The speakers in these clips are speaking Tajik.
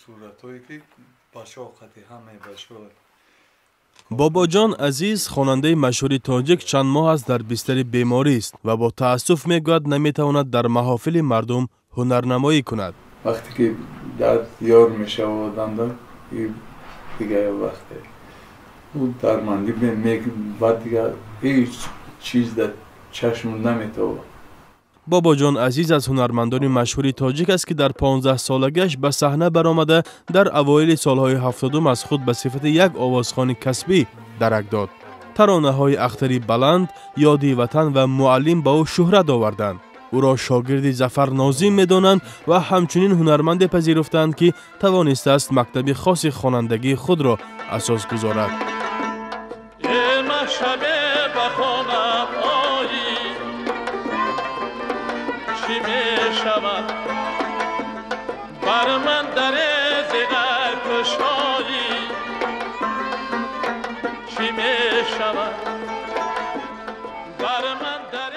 Суратҳое ки бачаҳо қати ҳамаи бачаҳо. Бобоҷон Азиз, хонандаи машҳури тоҷик, чанд моҳ аст дар бистари беморист ва бо таассуф мегӯяд, наметавонад дар маҳофили мардум ҳунарнамоӣ кунад. Вақте ки дард ёр мешавад одамда, дигар вақте ӯ дармандӣ, баъд дигар ҳеҷ чиз дар чашм наметавонад. Бобоҷон Азиз аз ҳунармандони машҳури тоҷик аст, ки дар 15-солагиаш ба саҳна баромада, дар авоили солҳои 70-ум аз худ ба сифати як овозхони касбӣ дарак дод. Таронаҳои «Ахтари баланд», «Ёди ватан» ва «Муаллим» ба ӯ шӯҳрат оварданд. Ӯро шогирди Зафар Нозим медонанд ва ҳамчунин ҳунарманде пазируфтаанд, ки тавонистааст мактаби хоси хонандагии худро асос гузорад. Чӣ мешавад бар ман дар зи ғайбкушоӣ, чӣ мешавад бар ман дар.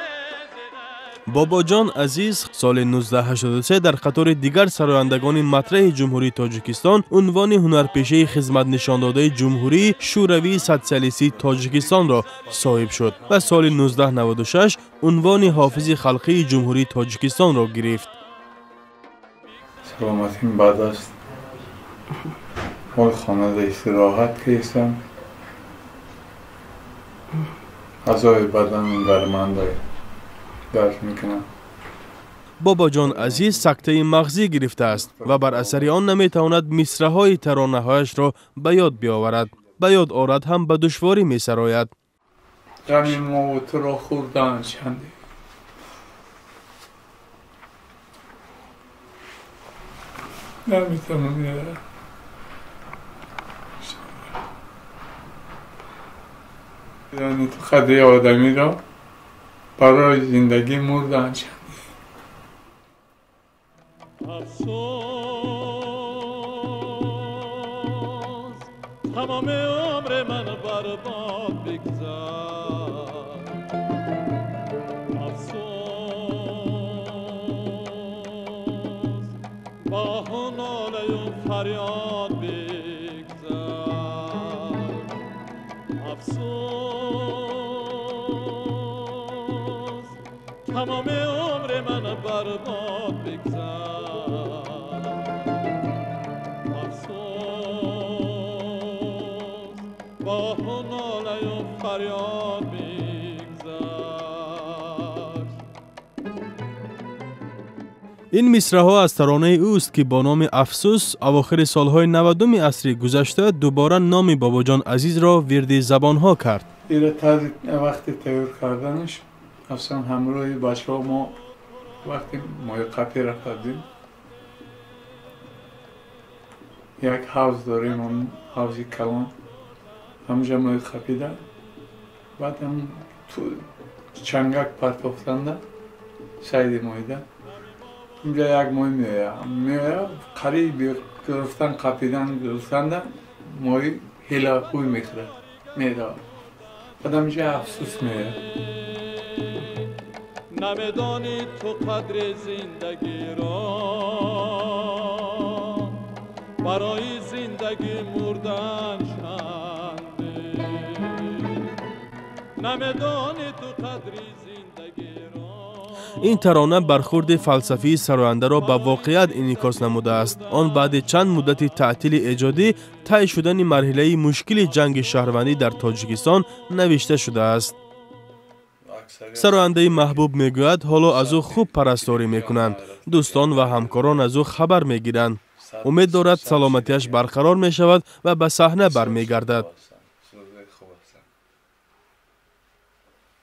Бобоҷон Азиз соли 1983 дар қатори дигар сарояндагони матраҳи Ҷумҳурии Тоҷикистон унвони ҳунарпешаи хизматнишондодаи Ҷумҳурии Шӯравии Социалистии Тоҷикистонро соҳиб шуд ва соли 1996 унвони Ҳофизи халқии Ҷумҳурии Тоҷикистонро гирифт. Саломатим бад аст. Ҳол хонада истироҳат кардам. Аъзои баданам дарманда дард мекунам. Бобоҷон Азиз сактаи мағзӣ гирифтааст ва бар асари он наметавонад мисраҳои таронаҳояшро ба ёд биёварад. Ба ёд орад ҳам, ба душворӣ месарояд. Ғами мову туро хӯрдаанд чанде, наметавонам. Яъне ту қадри одамиро, барои зиндагӣ мурдаанд чанде. Афсӯс, тамоми умри ман барбод бигзашт. Афсӯс, бо оҳу нолаю фарёд бигзашт. Афсӯс, тамоми умри ман барбод бигзашт. Афсӯс, бо оҳу нолаю фарёд бигзашт. Ин мисраҳо аз таронаи ӯст, ки бо номи «Афсӯс» авохири солҳои 90-уми асри гузашта дубора номи Бобоҷон Азизро вирди забонҳо кард. Ира тарзи вақти тайёр карданаш, аслан ҳамроҳи бачаҳо мо вақти моҳиқапӣ рафтадим, як ҳавз дорем, он ҳавзи калон, ҳамҷа моҳиқапида, баъд ҳам чангак партофтанда сайди моҳида, инҷа як моҳӣ меоя, қариб гирифтан, қапидан гирифтанда, моҳӣ ҳилахӯй мехӯрад, меравад. Баъд ҳамҷа афсӯс меояд. Намедонӣ ту қадри зиндагиро, барои зиндагӣ мурдан чанде. Намедонӣ ту қадри зиндагиро. Ин тарона бархурди фалсафии сарояндаро ба воқеият инъикос намудааст. Он баъди чанд муддати таътили эҷодӣ, тай шудани марҳилаи мушкили ҷанги шаҳрвандӣ дар Тоҷикистон навишта шудааст. Сарояндаи маҳбуб мегӯяд, ҳоло аз ӯ хуб парасторӣ мекунанд, дӯстон ва ҳамкорон аз ӯ хабар мегиранд. Умед дорад, саломатиаш барқарор мешавад ва ба саҳна бармегардад.